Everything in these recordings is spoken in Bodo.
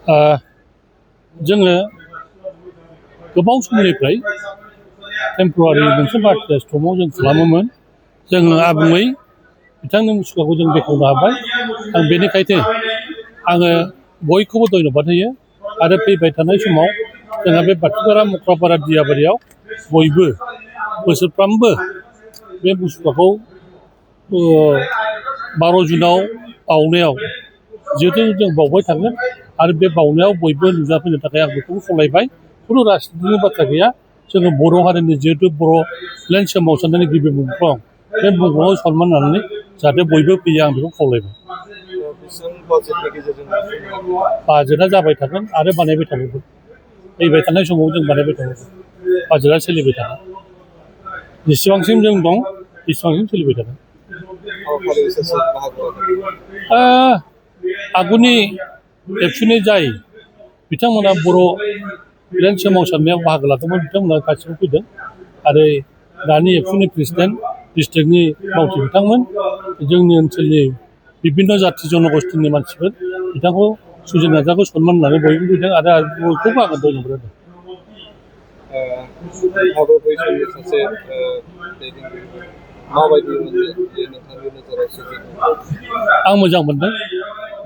जोङो गोबाव समनिफ्राय टेम्परारि मोनसे बार्थ समाव जों खालामोमोन जोङो आबुङै बिथांनि मुसुखाखौ जों बेखेवनो हाबाय आं बेनिखायनो आङो बयखौबो धन्यबाद होयो आरो फैबाय थानाय समाव जोंहा बे बाथौपारा मख्रापारा दियाबारियाव बयबो बोसोरफ्रामबो बे मुसुखाखौ 12 जुनाव बावनायाव जिहेतु जों बावबाय थागोन आरो बे बावनायाव बयबो नुजाफैनो थाखाय आं बेखौबो खावलायबाय खुनु राजनितिनि बाथ्रा गैया जोङो बर' हारिनि जिहेतु बर'लेण्ड सोमावसारनायनि गिबि मुंख्लं बे मुंख्लंआव सनमान होनानै जाहाथे बयबो फैयो आं बेखौ खावलायबाय बाजेटआ जाबाय थागोन आरो बानायबाय थागोन फैबाय थानाय समाव जों बानायबाय थागोन बाजेटआ सोलिबाय थागोन जेसेबांसिम जों दं एसेबांसिम सोलिबाय थागोन आगुनि एबसुनि जाय बिथांमोना बर'लेण्ड सोमावसारनायाव बाहागो लादोंमोन बिथांमोना गासिबो फैदों आरो दानि एबसुनि प्रेसिडेन्ट डिस्ट्रिक्टनि मावथि बिथांमोन जोंनि ओनसोलनि बिभिन्न जाथि जनगोष्ठीनि मानसिफोर बिथांखौ सुजित नार्जारिखौ सनमान होनानै बयबो फैदों आरो बयखौबो आङो धन्यबाद होदों आं मोजां मोनदों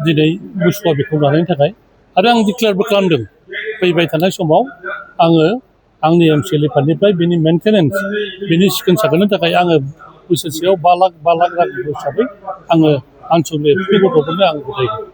दिनै मुसुखा बेखेवनायनि थाखाय आरो आं डिक्लेयारबो खालामदों फैबाय थानाय समाव आङो आंनि MCLA फान्डनिफ्राय बिनि मेन्टेनेन्स बिनि सिखोन साखोननि थाखाय आङो बोसोरसेयाव 5 लाख रां हिसाबै आङो आनसलिक एबसुनि गथ'फोरनो आं गथायगोन